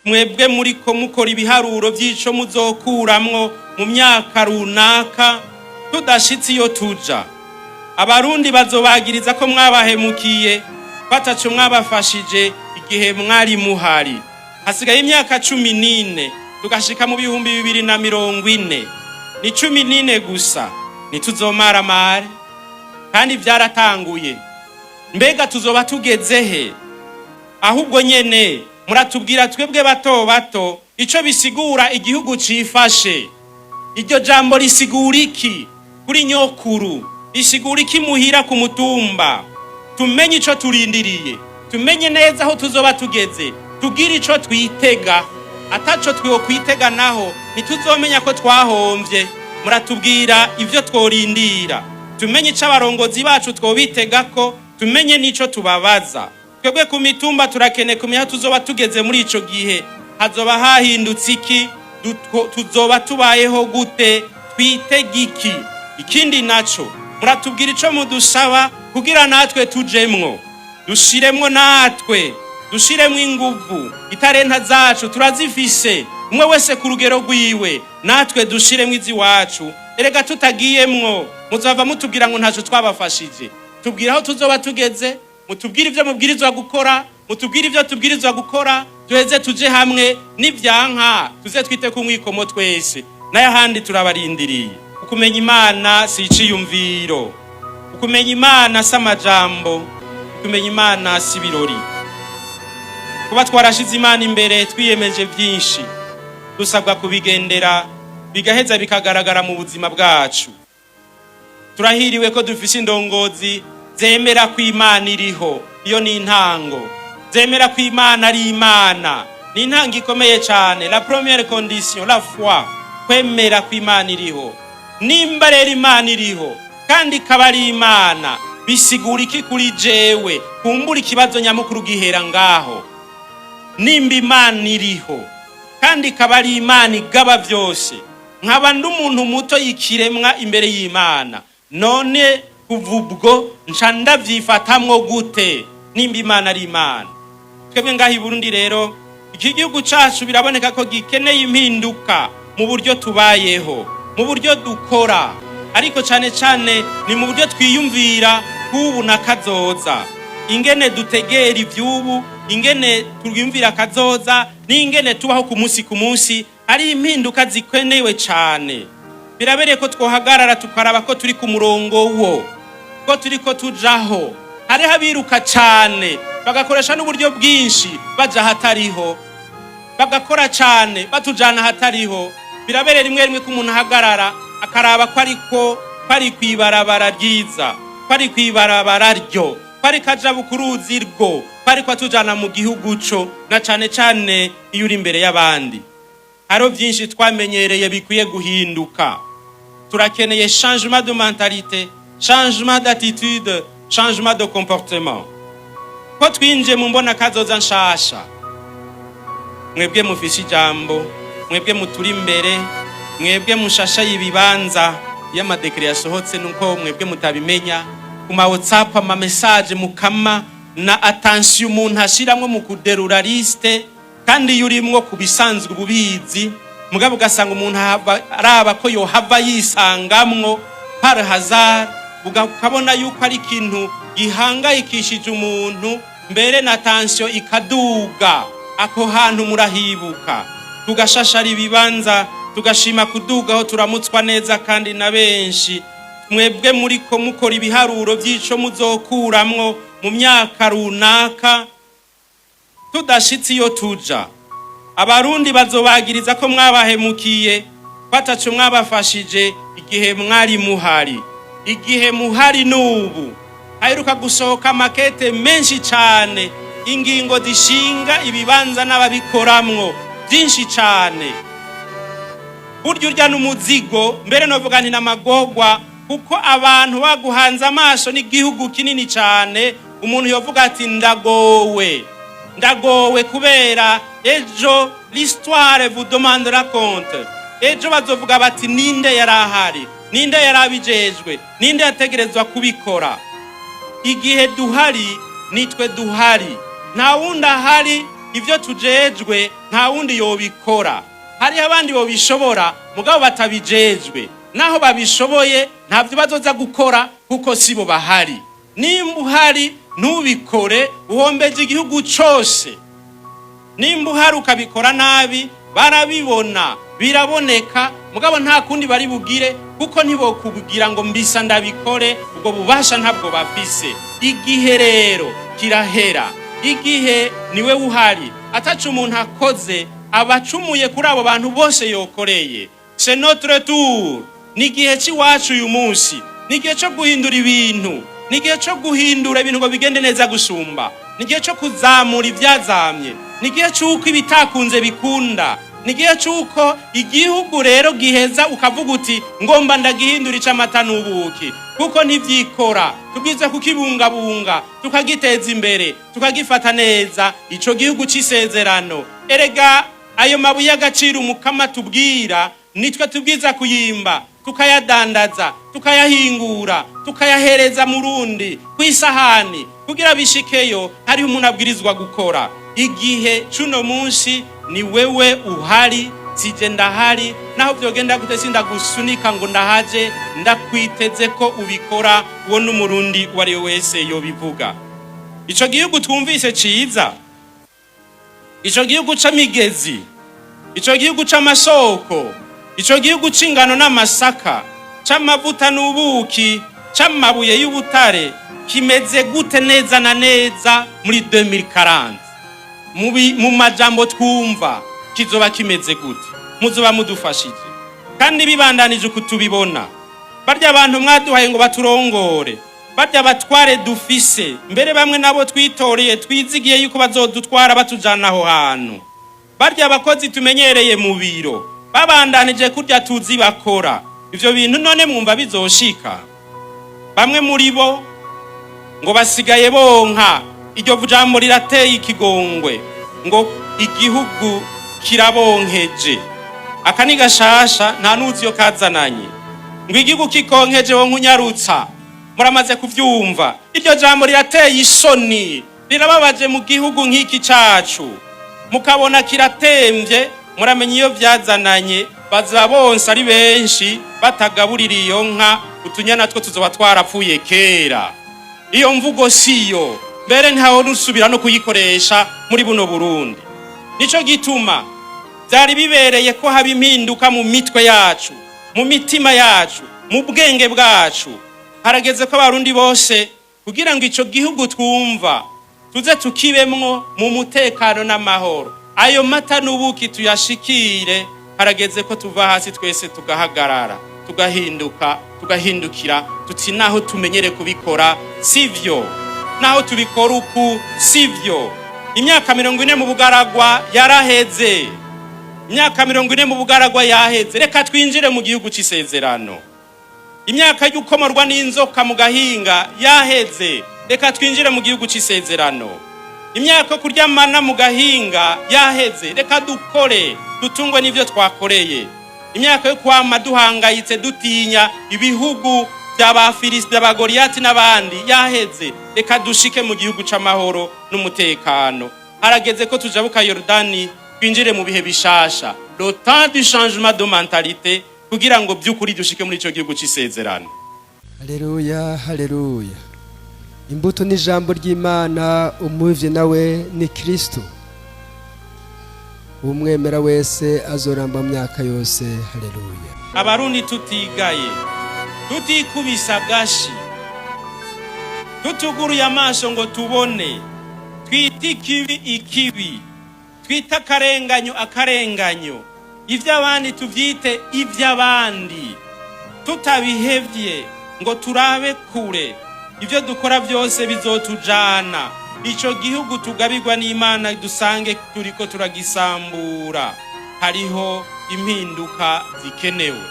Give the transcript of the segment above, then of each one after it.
Mwebwe muriko mukora ibiharuro vy'ico muzokuramwo mu myaka runaka, tudashitse iyo tuja, Abarundi bazobagiriza ko mwabahemukiye, ko ataco mwabafashije igihe mwari muhari. Hasigaye imyaka 14 tugashika mu 2040. Ni 14 gusa. Ntituzomaramare kandi vyaratanguye. Mbega tuzoba tugeze he? Ahubwo nyene muratubwira twebwe bato bato ico bisigura igihugu cifashe. Iryo jambo risigura iki kuri nyokuru? Risigura iki muhira ku mutumba? Tumenye ico turindiriye, tumenye neza aho tuzoba tugeze, tugire ico twitega. Ataco twokwitega naho ntituzomenya ko twahomvye. Muratubwira ivyo tworindira, tumenye ico abarongozi bacu twobitegako, tumenye n'ico tubabaza. Twebwe ku mitumba turakeneye kumenya aho tuzoba tugeze muri ico gihe. Hazoba hahindutse iki? Tuzoba tubayeho gute? Twitega iki? Ikindi naco, muratubwira ico mudusaba kugira natwe tujemwo, dushiremwo, natwe dushiremwo inguvu. Itarenta zacu turazifise, umwe wese ku rugero rwiwe. Natwe dushiremwo iziwacu. Erega tutagiyemwo muzava mutubwira ngo ntaco twabafashije. Tubwira aho tuzoba tugeze, mutubwire ivyo mubwirizwa gukora, mutubwire ivyo tubwirizwa gukora, tuheze tuje hamwe. Nivyanka tuze twite ku mwikomo twese. N'ayahandi turabarindiriye. Ukumenya Imana si iciyumviro, ukumenya Imana si amajambo, ukumenya Imana si ibirori. Kuba twarashize Imana imbere, twiyemeje byinshi, dusabwa kubigendera, bigaheza bikagaragara mu buzima bwacu. Turahiriwe ko dufise indongozi zemera ko Imana iriho. Iyo ni intango. Zemera ko Imana ari Imana ni intango ikomeye cyane. La première condition, la foi, kwemera ko Imana iriho. Nimba rero Imana iriho kandi ikaba ari Imana, bisigura iki kuri jewe? Kumbura ikibazo nyamukuru gihera ngaho. Nimba Imana iriho kandi ikaba ari Imana igaba byose, nkaba ndi umuntu muto y'ikiremwa imbere y'Imana, none kuva ubwo nca ndavyifatamwo gute nimba Imana ari Imana? Twebwe ngaho i Burundi rero, iki gihugu cacu biraboneka ko gikeneye impinduka mu buryo tubayeho, mu buryo dukora, ariko cane cane ni mu buryo twiyumvira k'ubu na kazoza, ingene dutegera ivy'ubu, ingene twiyumvira kazoza n'ingene tubaho ku munsi ku munsi. Hari impinduka zikenewe cane. Birabereye ko twohagarara tukaraba ko turi ku murongo wo ko turiko tujaho. Hariho abiruka cane, bagakoresha n'uburyo bwinshi baja ahatariho, bagakora cane batujana ahatariho. Birabereye rimwe rimwe ko umuntu ahagarara akaraba ko ariko ko ari kw'ibarabara ryiza, ko ari kw'ibarabara ryo, ko ariko aja ku ruzi rwo, ko ariko atujana mu gihugu co, na cane cane iyo uri imbere y'abandi. Hariho byinshi twamenyereye bikwiye guhinduka. Turakeneye changement de mentalité, changement d'attitude, changement de comportement. Ko twinjiye mu mbona kazoza nshasha, mwebwe mufise ijambo, mwebwe muturi imbere, mwebwe mushashaye ibibanza, iyo ama décrets yasohotse nuko mwebwe mutabimenya ku ma WhatsApp, ama message mukama na attention umuntu ashiramwo mu kuderura liste. Kandi iyo urimwo ku bisanzwe ububizi, mugabo ugasanga umuntu araba ko yohava yisangamwo par hasard, ukabona yuko ari ikintu gihangayikishije umuntu, mbere na tension ikaduga. Ako hantu murahibuka, tugashashara ibibanza, tugashima kudugaho, turamutswa neza kandi na benshi. Mwebwe muriko mukora ibiharuro vy'ico muzokuramwo mu myaka runaka, tudashitse iyo tuja, Abarundi bazobagiriza ko mwabahemukiye, ko ataco mwabafashije igihe mwari muhari. Igihe muhari n'ubu haheruka gusohoka makete menshi cane, ingingo zishinga ibibanza n'ababikoramwo byinshi cane. Burya urya n'umuzigo, mbere novuga nti n'amagorwa, kuko abantu baguhanze amaso n'igihugu kinini cane. Umuntu yovuga ati: "Ndagowe, ndagowe", kubera ejo l'histoire vous demandera compte. Ejo bazovuga bati: "Ninde yari ahari? Ninde yari abijejwe? Ninde yategerezwa kubikora?" Igihe duhari, nitwe duhari, nta wundi ahari. Ibyo tujejwe nta wundi yobikora. Hariho abandi bobishobora mugabo batabijejwe. Naho babishoboye, ntabyo bazoza gukora kuko sibo bahari. Nimba uhari ntubikore, uhombeje igihugu cose. Nimba uhari ukabikora nabi, barabibona, biraboneka, mugabo nta kundi bari bugire, kuko ntibokubwira ngo mbisa ndabikore. Ubwo bubasha ntabwo bafise. Igihe rero kirahera. Igihe niwe uhari, ataca umuntu akoze, aba acumuye kuri abo bantu bose yokoreye. C'est notre tour. Ni igihe cy'iwacu uyu munsi. Ni igihe cyo guhindura ibintu. Ni igihe cyo guhindura ibintu ngo bigende neza gusumba. Ni igihe cyo kuzamura ibyazamye. Ni igihe cy'uko ibitakunze bikunda. Ni igihe cy'uko igihugu rero giheza ukavuga uti: "Ngomba ndagihindura ic'amata n'ubuki", kuko ntibyikora. Tubwiza kukibungabunga, tukagiteza imbere, tukagifata neza, ico gihugu c'isezerano. Erega ayo mabuye y'agaciro Umukama tubwira, nitwe tubwiza kuyimba, tukayadandaza, tukayahingura, tukayahereza mu rundi ku isahani. Kugira bishikeyo, hariho umuntu abwirizwa gukora. Igihe c'uno munsi ni wewe uhari, sije ndahari. Naho vyogenda gute, sindagusunika ngo ndahaje, ndakwiteze ko ubikora. Uwo n'Umurundi uwo ari we wese yobivuga. Ico gihugu twumvise ciza, ico gihugu c'amigezi, ico gihugu c'amasoko, ico gihugu c'ingano n'amasaka, c'amavuta n'ubuki, c'amabuye y'ubutare, kimeze gute neza na neza muri 2040? Mu majambo twumva, kizoba kimeze gute? Muzoba mudufashije. Kandi bibandanije uku tubibona, barya abantu mwaduhaye ngo baturongore, barya batware dufise, mbere bamwe nabo twitoreye, twizigiye yuko bazodutwara batujana aho hantu, barya abakozi tumenyereye mu biro, babandanije kurya tuzi bakora ivyo bintu, none mwumva bizoshika? Bamwe muri bo ngo basigaye bonka. Iryo jambo rirateye ikigongwe, ngo igihugu kirabonkeje. Aka ni gashasha, nta nuzi iyo kazananye. Ngo igihugu kikonkeje, wo nkunyarutsa. Muramaze kuvyumva. Iryo jambo rirateye isoni, rirababaje mu gihugu nk'iki cacu. Mukabona kiratemvye, muramenya iyo vyazananye. Baza bonsa ari benshi, batagaburira iyo nka, utunyana two tuzoba twarapfuye kera. Iyo mvugo siyo, mbere ntaho nusubira no kuyikoresha muri buno Burundi. Nico gituma byari bibereye ko haba impinduka mu mitwe yacu, mu mitima yacu, mu bwenge bwacu. Harageze ko Abarundi bose, kugira ngo ico gihugu twumva tuze tukibemwo mu mutekano n'amahoro, ayo mata n'ubuki tuyashikire, harageze ko tuva hasi twese, tugahagarara, tugahinduka, tugahindukira, tuti: "Naho tumenyere kubikora sivyo, naho tubikora uku sivyo." Imyaka 40 mu bugaragwa yaraheze. Imyaka 40 mu bugaragwa yaheze. Reka twinjire mu gihugu c'isezerano. Imyaka y'ukomorwa n'inzoka mu gahinga yaheze. Reka twinjire mu gihugu c'isezerano. Imyaka yo kurya mana mu gahinga yaheze. Reka dukore, dutungwe n'ivyo twakoreye. Imyaka yo kwama duhangayitse, dutinya ibihugu by'Abafilisiti, by'Abagoriyati n'abandi yaheze. Reka dushike mu gihugu c'amahoro n'umutekano. Harageze ko tujabuka Yorodani, twinjire mu bihe bishasha, le temps du changement de mentalité, kugira ngo by'ukuri dushike muri ico gihugu c'isezerano. Haleluya, haleluya! Imbuto ni ijambo ry'Imana, umuvye nawe ni Kristo. Umwemera wese azoramba mu myaka yose. Haleluya! Abarundi tutigaye, tutikubisa agashi, tutuguruye amaso ngo tubone, twite ikibi ikibi, twite akarenganyo akarenganyo, iby'abandi tubyite iby'abandi, tutabihevye ngo turabe kure, ibyo dukora byose bizotujana ico gihugu tugabirwa n'Imana dusange turiko turagisambura. Hariho impinduka zikenewe.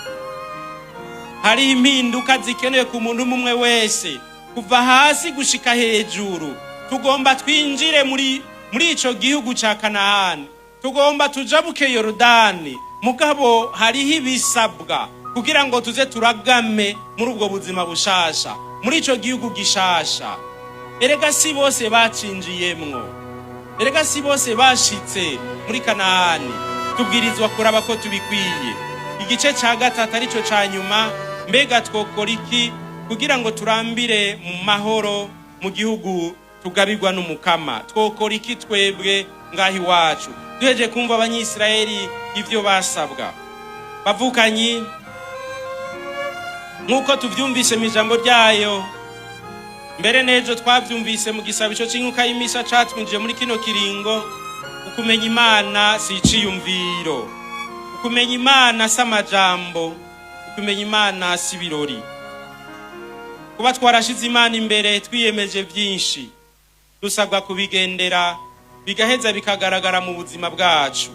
Hariho impinduka zikenewe ku muntu umwe wese, kuva hasi gushika hejuru. Tugomba twinjire muri ico gihugu ca Kanahani, tugomba tujabuke Yorodani, mugabo hariho ibisabwa kugira ngo tuze turagame muri ubwo buzima bushasha, muri ico gihugu gishasha. Erega si bose bacinjiyemwo. Erega si bose bashitse muri Kanahani. Tubwirizwa kuraba ko tubikwiye. Igice ca gatatu, arico ca nyuma: mbega twokora iki kugira ngo turambire mu mahoro mu gihugu tugabirwa n'Umukama? Twokora iki twebwe ngaho iwacu, duheje kumva Abanyisirayeli ivyo basabwa? Bavukanyi, nk'uko tuvyumvise mu ijambo ryayo, mbere n'ejo twavyumvise mu gisabisho c'inkuka y'imisa catwinjiye muri kino kiringo, ukumenya Imana si iciyumviro, ukumenya Imana si amajambo, ukumenya Imana si ibirori. Kuba twarashize Imana imbere, twiyemeje vyinshi, dusabwa kubigendera, bigaheza bikagaragara mu buzima bwacu.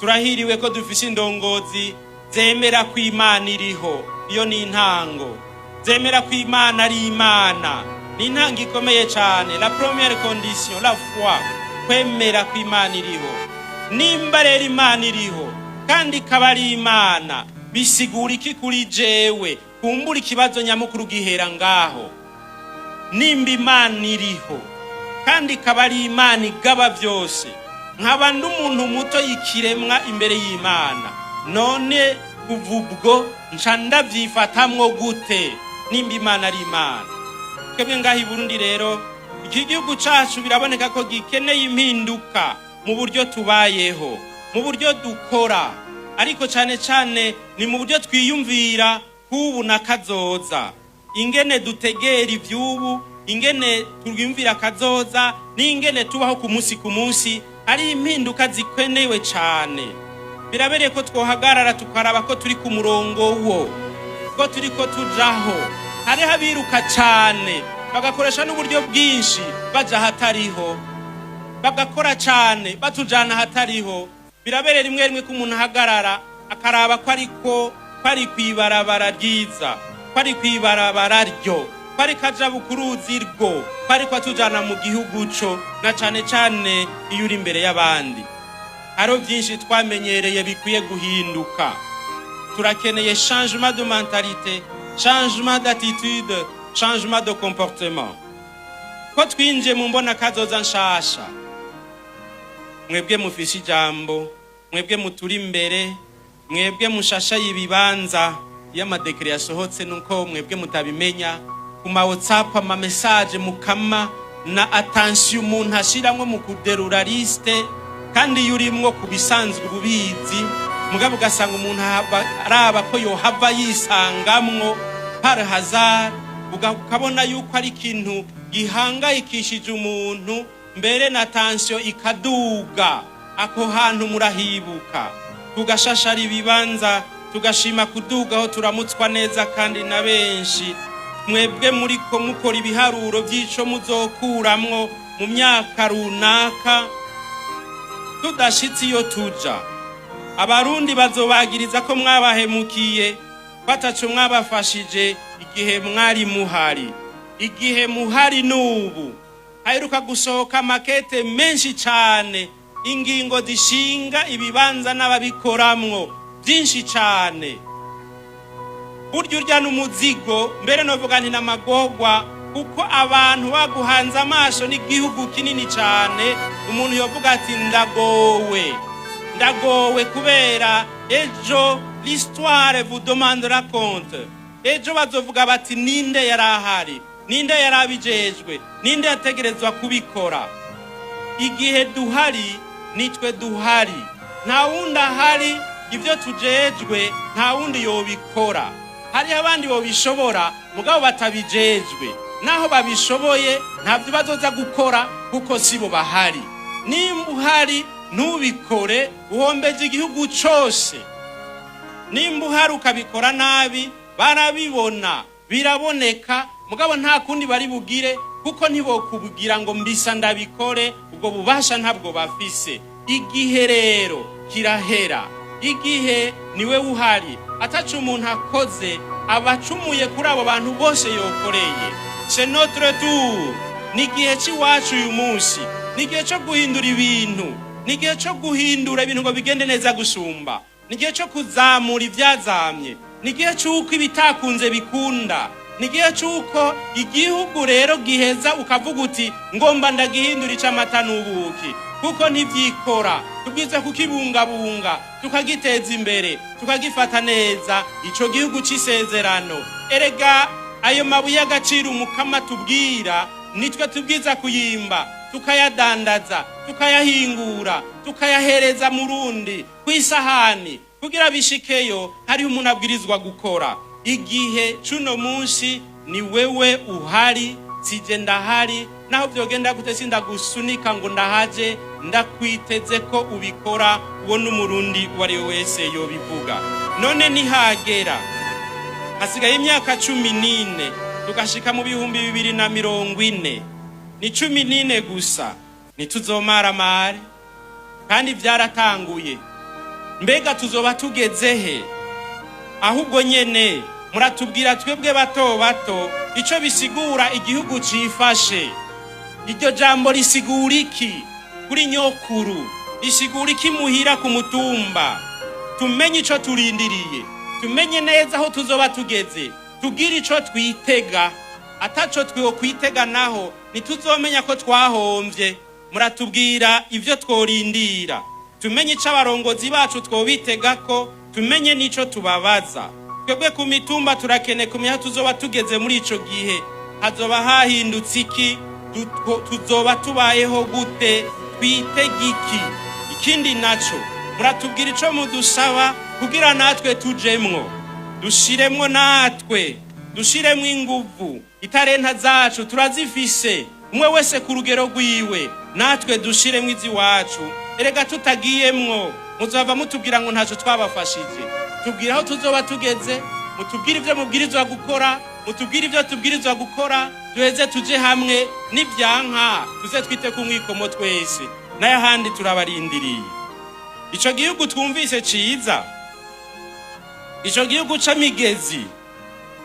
Turahiriwe ko dufise indongozi zemera ko Imana iriho. Iyo ni intango. Zemera ko Imana ari Imana ni intango ikomeye cyane. La première condition, la foi, kwemera ko Imana iriho. Nimba rero Imana iriho kandi ikaba ari Imana, bisigura iki kuri jewe? Kumbura ikibazo nyamukuru gihera ngaho. Nimba Imana iriho kandi ikaba ari Imana igaba byose, nkaba ndi umuntu muto y'ikiremwa imbere y'Imana, none kuva ubwo nca ndavyifatamwo gute nimba Imana ari Imana? Twebwe ngaho i Burundi rero, iki gihugu cacu biraboneka ko gikeneye impinduka mu buryo tubayeho, mu buryo dukora, ariko cane cane ni mu buryo twiyumvira k'ubu na kazoza, ingene dutegera ivy'ubu, ingene twiyumvira kazoza, n'ingene tubaho ku munsi ku munsi. Hari impinduka zikenewe cane. Birabereye ko twohagarara tukaraba ko turi ku murongo wo ko turiko tujaho. Hariho abiruka cane, bagakoresha n'uburyo bwinshi baja ahatariho, bagakora cane batujana ahatariho. Birabereye rimwe rimwe ko umuntu ahagarara akaraba ko ariko ko ari kw'ibarabara ryiza, ko ari kw'ibarabara ryo, ko ariko aja bukuruzi rwo, ko ariko atujana mu gihugu co, na cane cane iyo uri imbere y'abandi. Hariho byinshi twamenyereye bikwiye guhinduka. Turakeneye changement de mentalité, changement d'attitude, changement de comportement. Ko twinjiye mu mbona kazoza nshasha, mwebwe mufise ijambo, mwebwe muturi imbere, mwebwe mushashaye ibibanza, iyo ama décrets yasohotse nuko mwebwe mutabimenya ku ma WhatsApp, ama message mukama na attention umuntu ashiramwo mu kuderura liste. Kandi iyo urimwo ku bisanzwe ububizi, mugabo ugasanga umuntu araba ko yohava yisangamwo par hasard, ukabona yuko ari ikintu gihangayikishije umuntu, mbere na tension ikaduga. Ako hantu murahibuka, tugashashara ibibanza, tugashima kuduga aho turamutswa neza kandi na benshi. Mwebwe muriko mukora ibiharuro by'ico muzokuramwo mu myaka runaka, tudashitse iyo tuja, Abarundi bazobagiriza ko mwabahemukiye, ko ataco mwabafashije igihe mwari muhari. Igihe muhari n'ubu, haheruka gusohoka amakete menshi cane, ingingo zishinga ibibanza n'ababikoramwo byinshi cane. Burya urya n'umuzigo, mbere novuga nti n'amagorwa, kuko abantu baguhanze amaso n'igihugu kinini cane. Umuntu yovuga ati: "Ndagowe, ndagowe", kubera ejo l'histoire vous demandera compte. Ejo bazovuga bati: "Ninde yari ahari? Ninde yari abijejwe? Ninde yategerezwa kubikora?" Igihe duhari, nitwe duhari, nta wundi ahari. Ibyo tujejwe nta wundi yobikora. Hariho abandi bobishobora, mugabo batabijejwe. Naho babishoboye, ntabyo bazoza gukora kuko sibo bahari. Nimba uhari ntubikore, uhombeje igihugu cose. Nimba uhari ukabikora nabi, barabibona, biraboneka, mugabo nta kundi bari bugire, kuko ntibokubwira ngo mbisa ndabikore. Ubwo bubasha ntabwo bafise. Igihe rero kirahera. Igihe niwe uhari, ataca umuntu akoze, aba acumuye kuri abo bantu bose yokoreye. C'est notre tour. Ni igihe cy'iwacu uyu munsi. Ni igihe cyo guhindura ibintu, ni igihe cyo guhindura ibintu ngo bigende neza gusumba. Ni igihe cyo kuzamura ibyazamye, ni igihe cy'uko ibitakunze bikunda. Ni igihe cy'uko ibyabaye nabi bihindurwa. Ni igihe c'uko igihugu rero giheza ukavuga uti ngomba ndagihindura ic'amata n'ubuki, kuko ntivyikora. Tubwize kukibungabunga, tukagiteza imbere, tukagifata neza ico gihugu c'isezerano. Erega ayo mabuye y'agaciro Umukama tubwira, nitwe tubwiza kuyimba, tukayadandaza, tukayahingura, tukayahereza murundi kw'isahani. Kugira bishikeyo hariho umuntu abwirizwa gukora. Igihe cuno munsi ni wewe uhari, sije ndahari. Naho vyogenda gute, sindagusunika ngo ndahaje, ndakwiteze ko ubikora. Uwo n'umurundi uwo ari we wese yobivuga. None nihagera, hasigaye imyaka 14 tugashika mu 2040. Ni 14 gusa, ntituzomaramare kandi vyaratanguye. Mbega tuzoba tugeze he? Ahubwo nyene muratubwira twebwe bato bato ico bisigura igihugu cifashe. Iryo jambo risigura iki kuri nyokuru? Risigura iki muhira ku mutumba? Tumenye ico turindiriye, tumenye neza aho tuzoba tugeze, tugire ico twitega. Ataco twokwitega naho ntituzomenya ko twahomvye. Muratubwira ivyo tworindira, tumenye ico abarongozi bacu twobitegako, tumenye n'ico tubabaza. Twebwe ku mitumba turakene kumenya aho tuzoba tugeze muri ico gihe. Hazoba hahindutse iki? Tuzoba tubayeho gute? Twitege iki? Ikindi naco, muratubwira ico mudusaba kugira natwe tujemwo, dushiremwo, natwe dushiremwo inguvu. Itarenta zacu turazifise, umwe wese ku rugero rwiwe, natwe dushiremwo iziwacu. Erega tutagiyemwo muzava mutubwira ngo ntaco twabafashije. Tubwire aho tuzoba tugeze, mutubwire ivyo mubwirizwa gukora, mutubwire ivyo tubwirizwa gukora, duheze tuje hamwe. Nivyanka tuze twite ku mwikomo twese, n'ayahandi turabarindiriye. Ico gihugu twumvise ciza, ico gihugu c'amigezi,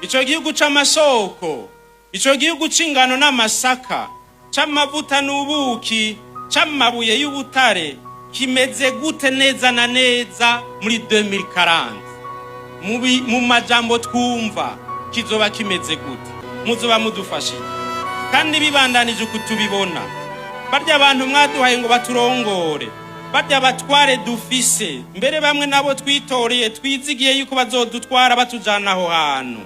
ico gihugu c'amasoko, ico gihugu c'ingano n'amasaka, c'amavuta n'ubuki, c'amabuye y'ubutare, kimeze gute neza na neza muri 2040? Mu majambo twumva kizoba kimeze gute? Muzoba mudufashije. Kandi bibandanije uku tubibona, barya abantu mwaduhaye ngo baturongore, barya batware dufise, mbere bamwe nabo twitoreye twizigiye yuko bazodutwara batujana aho hantu,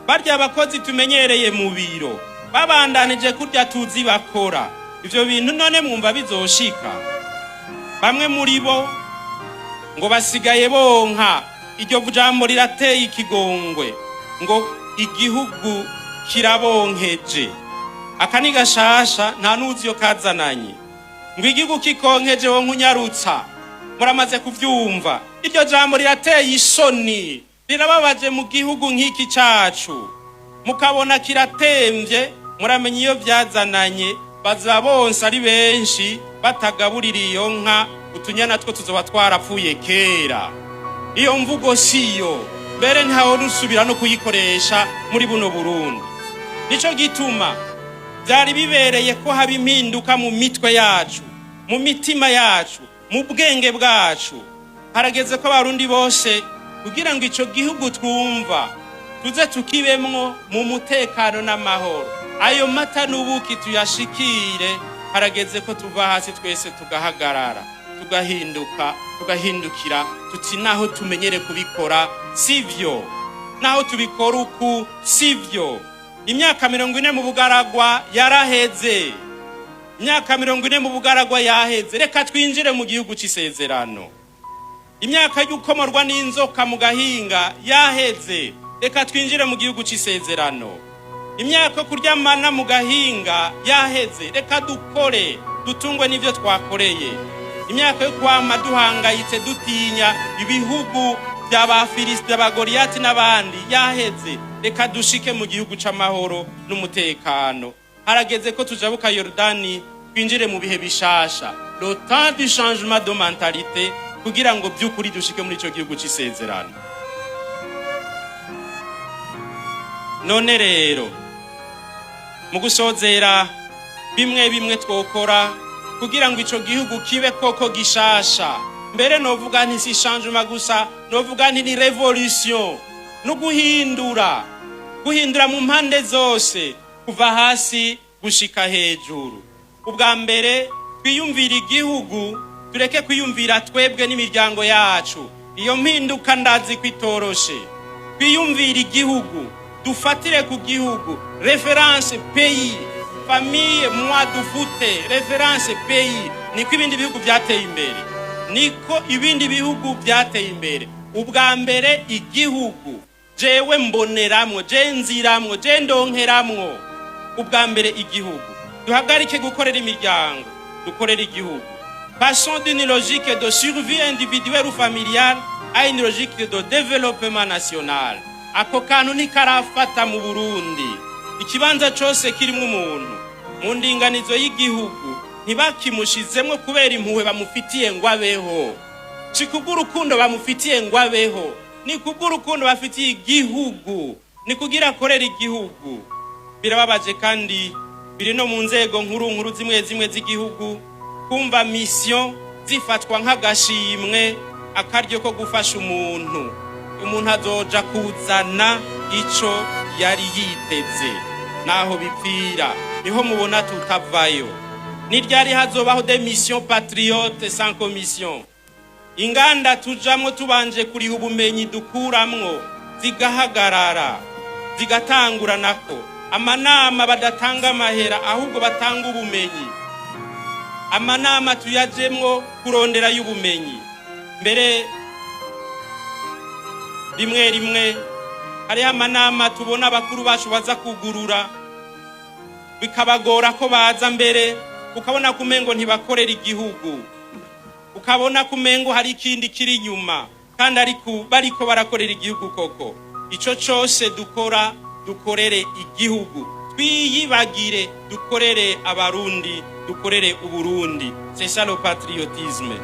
barya abakozi tumenyereye mu biro, babandanije kurya tuzi bakora ivyo bintu, none mwumva bizoshika? Bamwe muri bo ngo basigaye bonka. Iryo jambo rirateye ikigongwe, ngo igihugu kirabonkeje. Aka ni gashasha, nta nuzi iyo kazananye. Ngo igihugu kikonkeje, wo nkunyarutsa. Muramaze kuvyumva, iryo jambo rirateye isoni, rirababaje mu gihugu nk'iki cacu. Mukabona kiratemvye, muramenya iyo vyazananye. Baza bonsa ari benshi, batagaburira iyo nka, utunyana two tuzoba twarapfuye kera. Iyo mvugo siyo, mbere ntawe rusubira no kuyikoresha muri buno Burundi. Nico gituma byari bibereye ko haba impinduka mu mitwe yacu, mu mitima yacu, mu bwenge bwacu. Harageze ko abarundi bose, kugira ngo ico gihugu twumva tuze tukibemwo mu mutekano n'amahoro, ayo mata n'ubuki tuyashikire, harageze ko tuva hasi twese tugahagarara, tugahinduka, tugahindukira, tuti naho tumenyere kubikora sivyo, naho tubikora uku sivyo. Imyaka 40 mu bugaragwa yaraheze, imyaka 40 mu bugaragwa yaheze. Reka twinjire mu gihugu c'isezerano. Imyaka y'ukomorwa n'inzoka mu gahinga yaheze, reka twinjire mu gihugu c'isezerano. Imyaka yo kuryamana mu gahinga yaheze, reka dukore dutungwe n'ivyo twakoreye. Imyaka yo kwama duhangayitse, dutinya ibihugu by'Abafilisiti, Abagoriyati n'abandi yaheze, reka dushike mu gihugu c'amahoro n'umutekano. Harageze ko tujabuka Yorodani, twinjire mu bihe bishasha, le temps du changement de mentalité, kugira ngo by'ukuri dushike muri ico gihugu c'isezerano. None rero mu gusozera, bimwe bimwe twokora kugira ngo ico gihugu kibe koko gishasha, mbere novuga nti si changement gusa, novuga nti ni révolution, no guhindura. Guhindura mu mpande zose, kuva hasi gushika hejuru. Ubwa mbere, twiyumvira igihugu, tureke kwiyumvira twebwe n'imiryango yacu. Iyo mpinduka ndazi ko itoroshe. Twiyumvire igihugu, dufatire ku gihugu. Référence pays, famille moi, dufute référence pays. Niko ibindi bihugu byateye imbere, niko ibindi bihugu byateye imbere. Ubwa mbere igihugu, jewe mboneramwo, je nziramwo, je ndonkeramwo. Ubwa mbere igihugu. Duhagarike gukorera imiryango, dukorere igihugu. Passons d'une logique de survie individuelle ou familiale à une logique de développement national. Ako kantu ntikarafata mu Burundi. Ikibanza cose kirimwo umuntu mu ndinganizo y'igihugu, ntibakimushizemwo kubera impuhwe bamufitiye ngo abeho, si kubw'urukundo bamufitiye ngo abeho, ni kubw'urukundo bafitiye igihugu, ni kugira akorera igihugu. Birababaje, kandi biri no mu nzego nkuru nkuru zimwe zimwe z'igihugu, kumva mission zifatwa nk'agashimwe, akaryo ko gufasha umuntu. Umuntu azoja kuzana ico yari yiteze, naho bipfira niho mubona tutavayo. Ni ryari hazobaho des missions patriotes sans commission? Inganda tujamwo tubanje kuriha ubumenyi dukuramwo zigahagarara, zigatangura nako amanama badatanga amahera, ahubwo batanga ubumenyi. Amanama tuyajemwo kurondera y'ubumenyi. Mbere rimwe rimwe hariho amanama tubona abakuru bacu baza kugurura, bikabagora ko baza mbere, ukabona ko umengo ntibakorera igihugu, ukabona ko umengo hari ikindi kiri inyuma, kandi ariko bariko barakorera igihugu koko. Ico cose dukora, dukorere igihugu, twiyibagire, dukorere Abarundi, dukorere Uburundi. C'est ça le patriotisme.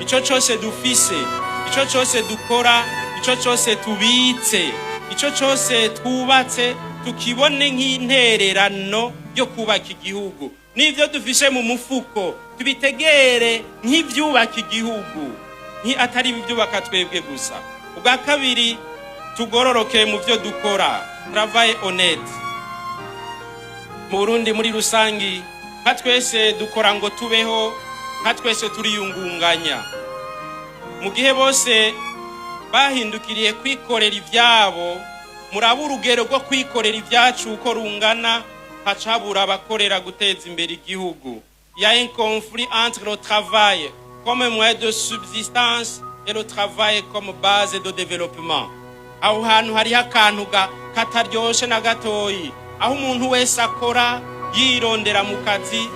Ico cose dufise, ico cose dukora, ico cose tubitse, ico cose twubatse, tukibone nk'intererano yo kubaka igihugu. N'ivyo dufise mu mufuko tubitegere nk'ivyubaka igihugu, nti atari ibyubaka twebwe gusa. Ubwa kabiri, tugororoke mu byo dukora, travail honnête. Mu Burundi muri rusangi, nka twese dukora ngo tubeho, nka twese turiyungunganya. Mu gihe bose bahindukiriye kwikorera ivyabo, muraba urugero rwo kwikorera ibyacu uko rungana, hacabura abakorera guteza imbere igihugu. Il y a un conflit entre le travail comme moyen de subsistance et le travail comme base de développement. Aho hantu hariho akantu kataryoshe na gatoyi, aho umuntu wese akora yirondera mu kazi,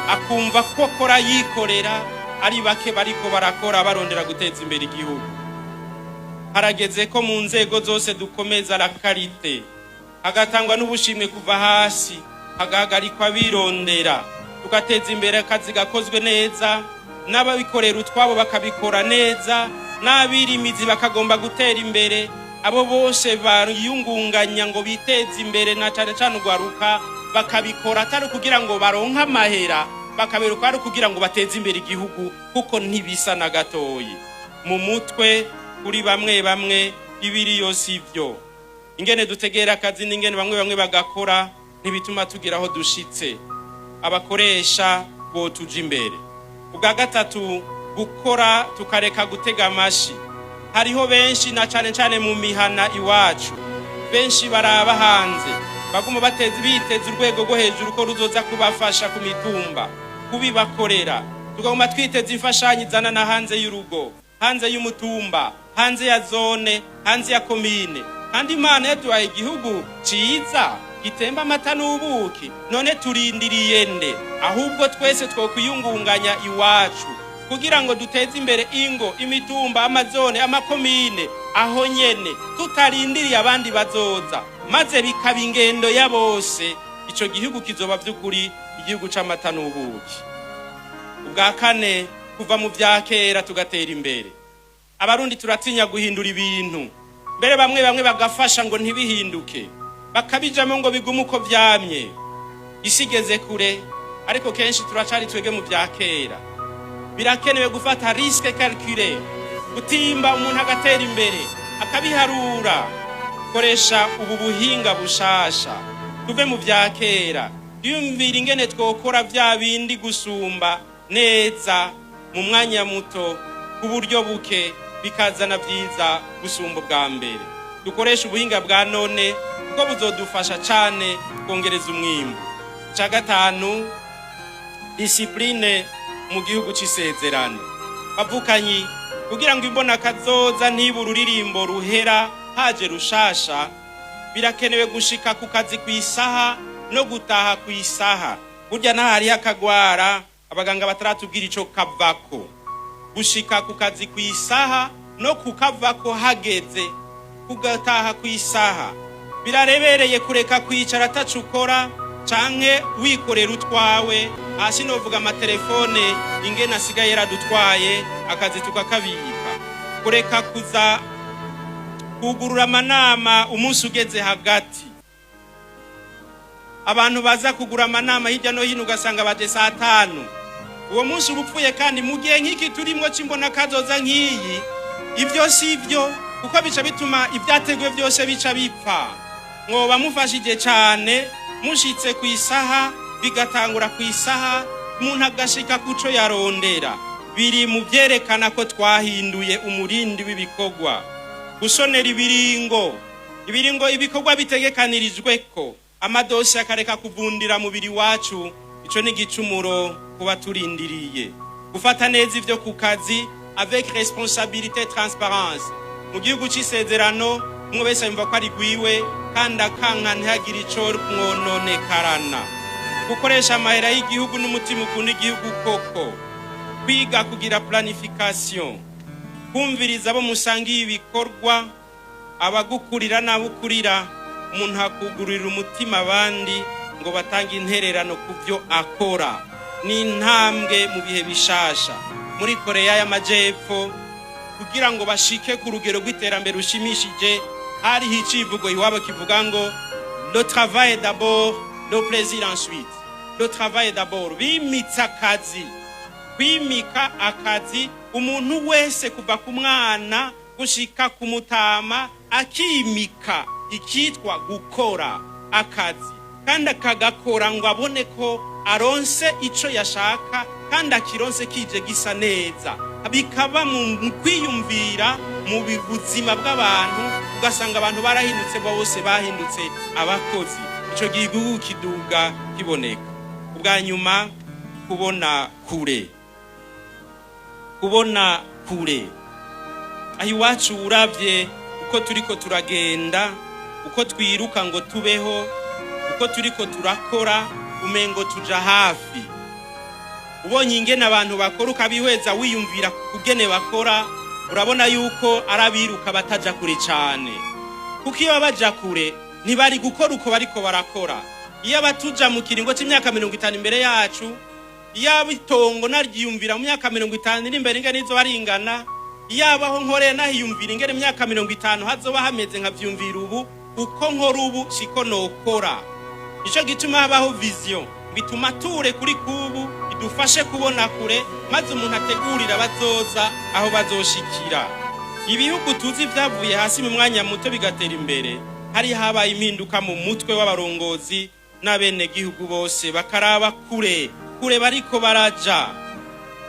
akumva ko akora yikorera. Ari bake bariko barakora barondera guteza imbere igihugu. Harageze ko mu nzego zose dukomeza la qualité, hagatangwa n'ubushimwe kuva hasi, hagahagarikwa birondera, tugateza imbere akazi gakozwe neza, n'ababikorera utwabo bakabikora neza, n'abirimizi bakagomba gutera imbere. Abo bose bariyungunganya ngo biteze imbere, na cane cane urwaruka, bakabikora atari kugira ngo baronke amahera, bakaberuka ari kugira ngo bateze imbere igihugu, kuko ntibisa na gatoyi mu mutwe kuri bamwe bamwe. Ibiri yose ivyo ingene dutegera akazi n'ingene bamwe bamwe bagakora ntibituma tugira aho dushitse. Abakoresha botuja imbere. Ubwa gatatu, gukora tukareka gutega amashi. Hariho benshi, na cane cane mu mihana iwacu, benshi baraba hanze, baguma bateze, biteze urwego rwo hejuru ko ruzoza kubafasha ku mitumba kubibakorera. Tukaguma twiteze imfashanyo izana na hanze y'urugo, hanze y'umutumba, hanze ya zone, hanze ya komine. Kandi Imana yaduhaye igihugu ciza gitemba amata n'ubuki. None turindiriye nde? Ahubwo twese twokwiyungunganya iwacu kugira ngo duteze imbere ingo, imitumba, amazone, amakomine, aho nyene, tutarindiriye abandi bazoza, maze bikaba ingendo ya bose. Ico gihugu kizoba vy'ukuri igihugu c'amata n'ubuki. Ubwa kane, kuva mu vya kera tugatera imbere. Abarundi turatinya guhindura ibintu, mbere bamwe bamwe bagafasha ngo ntibihinduke, bakabijamo ngo bigume uko vyamye. Isi igeze kure, ariko kenshi turacari twebwe mu vya kera. Birakenewe gufata risque calculé, gutimba umuntu agatera imbere akabiharura. Koresha ubu buhinga bushasha, tuve mu vya kera, twiyumvira ingene twokora vya bindi gusumba neza mu mwanya muto, ku buryo buke, bikazana vyiza gusumba ubwa mbere. Dukoreshe ubuhinga bwa none kuko buzodufasha cane kongereza umwimbu. Ica gatanu, discipline mu gihugu c'isezerano. Bavukanyi, kugira ngo imbona kazoza ntibe ururirimbo ruhera haje rushasha, birakenewe gushika ku kazi ku isaha no gutaha ku isaha. Burya n'ahariho akagwara abaganga bataratubwira ico kavako, gushika ku kazi ku isaha no kukavako hageze, kugataha ku isaha birarebereye. Kureka kwicara ataco ukora canke wikorera utwawe hasi. Novuga amatelefone ingene asigaye yaradutwaye akazi tukakabika. Kureka kuza kugurura amanama umunsi ugeze hagati. Abantu baza kugura amanama hirya no hino, ugasanga baje saa 5, uwo munsi uba upfuye. Kandi mu gihe nk'iki turimwo c'imbona kazoza nk'iyi, ibyo si byo, kuko bica bituma ibyateguwe byose bica bipfa. Mwoba mufashije cane mushitse ku isaha, bigatangura ku isaha, umuntu agashika kuco yarondera. Biri mu vyerekana ko twahinduye umurindi w'ibikorwa. Gusonera ibiringo ibikorwa bitegekanirijwe ko amadosiye akareka kuvundira mubiri wacu, ico ni igicumuro kuba turindiriye. Gufata neza ivyo ku kazi avec responsabilité, transparence. Mu gihugu c'isezerano, umwe wese yumva ko ari gwiwe kandi akanka ntihagire ico mwononekarana. Gukoresha amahera y'igihugu n'umutima ukunda igihugu koko. Kwiga kugira planification, kumviriza abo musangiye ibikorwa, abagukurira n'abo ukurira. Umuntu akugurira umutima abandi ngo batange intererano ku byo akora, ni intambwe mu bihe bishasha. Muri Koreya y'Amajepfo, kugira ngo bashike ku rugero rw'iterambere rushimishije, hariho icivugo iwabo kivuga ngo "Le travail d'abord, le plaisir ensuite". Le travail d'abord, bimitse akazi. Kwimika akazi, umuntu wese kuva ku mwana gushika ku mutama akimika ikitwa gukora akazi, kandi akagakora ngo abone ko aronse ico yashaka, kandi akironse kije gisa neza. Bikaba mu kwiyumvira mu buzima bw'abantu, ugasanga abantu barahindutse, bose bahindutse abakozi. Ico gihe igihugu kiduga kiboneka. Ubwa nyuma, kubona kure. Kubona kure, aho iwacu uravye uko turiko turagenda, uko twiruka ngo tubeho, uko turiko turakora, umengo tuja hafi. Ubonye ingene abantu bakora, ukabihweza, wiyumvira kugene bakora, urabona yuko ari abiruka bataja kure cane, kuko iyo baja kure ntibari gukora uko bariko barakora. Iyo abatuja mu kiringo c'imyaka 50 imbere yacu, iyo itongo naryiyumvira mu myaka 50 iri imbere ingene izoba ringana, iyo abaho nkoreye nahiyumvira ingene imyaka 50 hazoba hameze, nkavyumvira ubu, uko nkora ubu siko nokora. Nico gituma habaho vision, bituma ture kuri kubu idufashe kubona kure, maze umuntu ategurira bazoza aho bazoshikira. Ibihugu tuzi vyavuye hasi mu mwanya muto bigatera imbere, hari habaye impinduka mu mutwe w'abarongozi n'abenegihugu bose, bakaraba kure kure bariko baraja.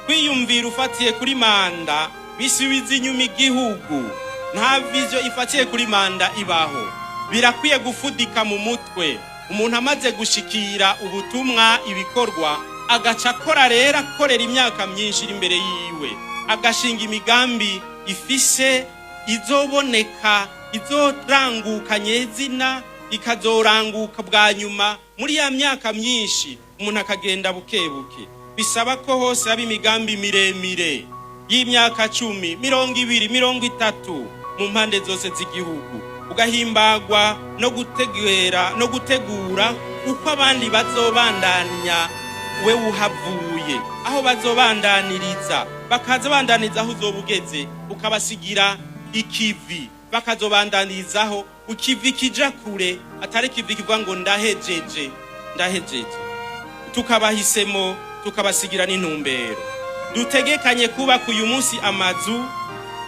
Kwiyumvira ufatiye kuri manda bisubiza inyuma igihugu. Nta vision ifatiye kuri manda ibaho. Birakwiye gufudika mu mutwe, umuntu amaze gushikira ubutumwa, ibikorwa, agaca akora rero, akorera imyaka myinshi iri imbere yiwe, agashinga imigambi ifise izoboneka, izoranguka nyezina, ikazoranguka bwa nyuma muri ya myaka myinshi. Umuntu akagenda buke buke. Bisaba ko hose haba imigambi miremire y'imyaka 10, 20, 30 mu mpande zose z'igihugu, ugahimbagwa no gutegera no gutegura uko abandi bazobandanya we uhavuye, aho bazobandaniriza, bakaza bandaniriza aho uzoba ugeze, ukabasigira ikivi bakazobandanirizaho, ikivi kija kure, atari ikivi kivuga ngo ndahejeje, ndahejeje. Tukabahisemo, tukabasigira n'intumbero. Dutegekanye kubaka uyu munsi amazu,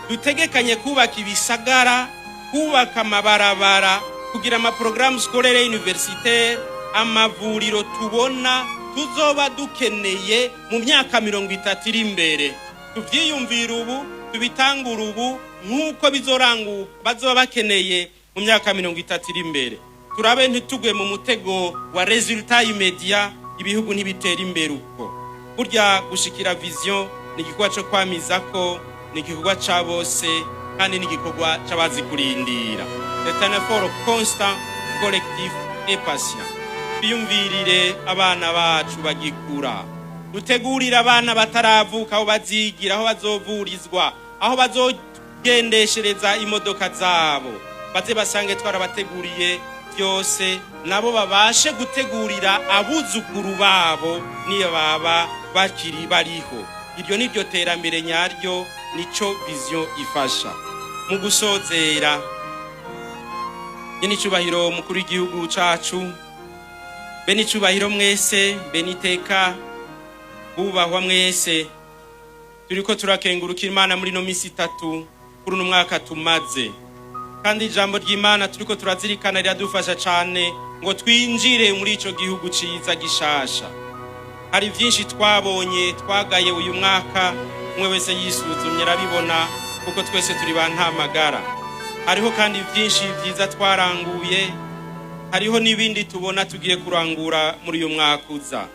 dutegekanye kubaka ibisagara. Kubaka amabarabara, kugira amaporogaramu scolaire universitaire, amavuriro tubona tuzoba dukeneye mu myaka 30 iri imbere. Tuvyiyumvire ubu, tubitangure ubu, nk'uko bizoranguka bazoba bakeneye mu myaka 30 iri imbere. Turabe ntitugwe mu mutego wa résultat immédiat. Ibihugu ntibitera imbere uko. Burya gushikira vision ni igikorwa co kwamizako, ni igikorwa ca bose, kandi ni igikorwa c'abazi kurindira. C'est un effort constant, collectif et patient. Twiyumvirire abana bacu bagikura, dutegurire abana bataravuka aho bazigira, aho bazovurizwa, aho bazogendeshereza imodoka zabo. Baze basange twarabateguriye byose, nabo babashe gutegurira abuzukuru babo niyo baba bakiri bariho. Iryo ni ryo terambere nyaryo, nico vision ifasha. Mu gusozera, nyene icubahiro mukuru w'igihugu cacu, bene icubahiro mwese, bene iteka bubahwa mwese, turiko turakengurukira Imana muri ino misi 3 kuri uno mwaka tumaze. Kandi ijambo ry'Imana turiko turazirikana riradufasha cane ngo twinjire muri ico gihugu ciza gishasha. Hari vyinshi twabonye, twagaye uyu mwaka. Umwe wese yisuzumye arabibona, kuko twese turi ba ntamagara. Hariho kandi vyinshi vyiza twaranguye, hariho n'ibindi tubona tugiye kurangura muri uyu mwaka uza.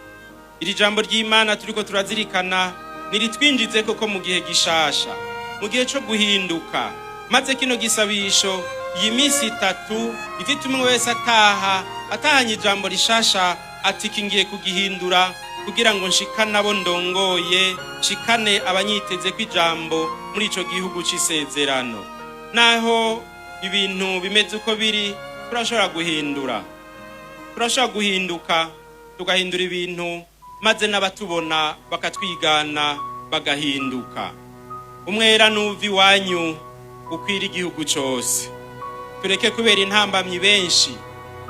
Iri jambo ry'Imana turiko turazirikana niritwinjize koko mu gihe gishasha, mu gihe co guhinduka. Maze kino gisabisho, iyi minsi 3, izitumwe wese ataha atahanye ijambo rishasha, ati: "Kingiye kugihindura kugira ngo nshikane abo ndongoye, nshikane abanyiteze ko ijambo muri ico gihugu c'isezerano." Naho ibintu bimeze uko biri, turashobora guhindura, turashobora guhinduka, tugahindura ibintu, maze n'abatubona bakatwigana, bagahinduka. Umwera nuva iwanyu ukwira igihugu cose. Tureke kubera intambamyi benshi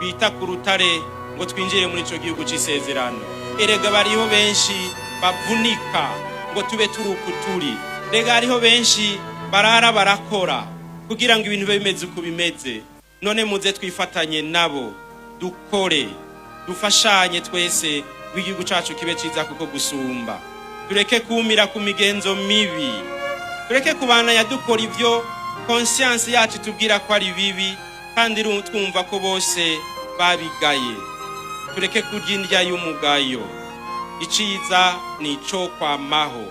bita ku rutare ngo twinjire muri ico gihugu c'isezerano. Erega bariho benshi bavunika ngo tube turi uku turi. Rega hariho benshi barara barakora kugira ngo ibintu bibe bimeze uko bimeze. None muze twifatanye nabo, dukore, dufashanye twese ngo igihugu cacu kibe ciza kuko gusumba. Tureke kumira ku migenzo mibi, tureke kubandanya dukora ivyo conscience yacu itubwira ko ari bibi, kandi twumva ko bose babigaye. Tureke kurya indya y'umugayo. Iciza ni ico kwamaho.